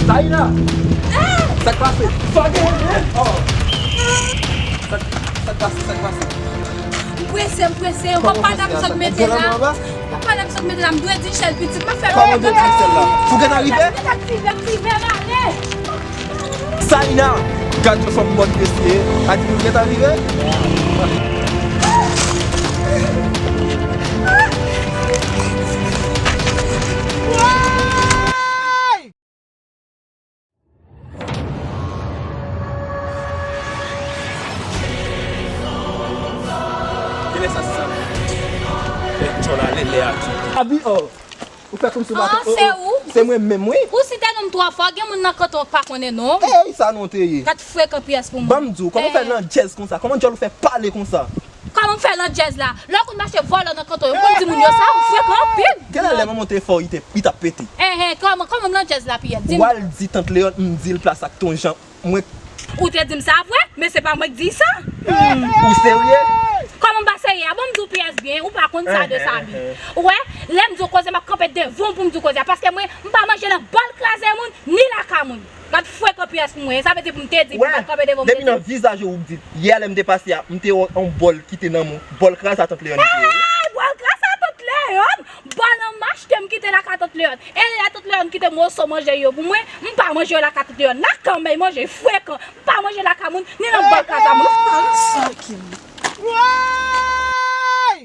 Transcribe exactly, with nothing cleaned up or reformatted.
Taina! Sa k pase? Sa k genyen? Oh! Sa k, sa k pase? Sa k pase? M prese, m prese. W ap pale avèk sa k mete la. W ap pale avèk sa k mete la. M dwe di Michel pitit. M ap fè. Kòman w dwe di Michel la? Fougan a rive? Mete aktive, aktive, m ale. Saina! Gad yon fanm mòd mesye. A di nou gentan rive? Kilè sa se sa? Fè tchòl ale lè a kite. Abi, oh. Ou fè kòmsi w pa... Ah, se ou? Se mwen menm, wi. Ou site non m twò fò, gen moun nan kanton w k pa konnen non. Ey, sa non te ye? Gad frekan pyès pou mwen. Ban m di w, kòman w fè nan djèz konsa? Kòman djòl ou fè pale konsa? Kòman m fè nan djèz la? Lè w konn mache vòlò nan kanton yo, m konn di moun yo sa, ou frekan anpil. Genlè lè manman w te fè w, li te, li t ap pete. Enhen, kòman, kòman m nan djèz la, Pyès? Di m. W al di tant Leon, m di l plas ak Ton Jan, mwen. Ou te di m sa vre, men se pa mwen k di sa. Ou serye? Kòman m pa serye a? Bon, m di w Pyès byen, ou pa konn sa de sa byen. Ou wè, lè m di w koze, m ap kanpe devan w pou m di w koze a, paske mwen, m pa manje nan bòl kraze moun, ni lakay moun. Gad frekan pyès mwen. Sa vle di pou m te di pou m pa kanpe devan m te di. Depi nan vizaj ou, ou di, yè lè m te pase a, m te wè yon bòl ki te nan men w. Bòl kraze a tant Leon li te ye. Hey, bòl kraze a tant Leon? Bòl an m achte m kite lakay tant Leon. E lè a tant Leon kite moso manje yo pou mwen, m pa manje yo lakay tant Leon. Lakay m bay manje frekan. M pa manje lakay moun, ni nan bòl kraze a moun. Ou pa nan sa ki m.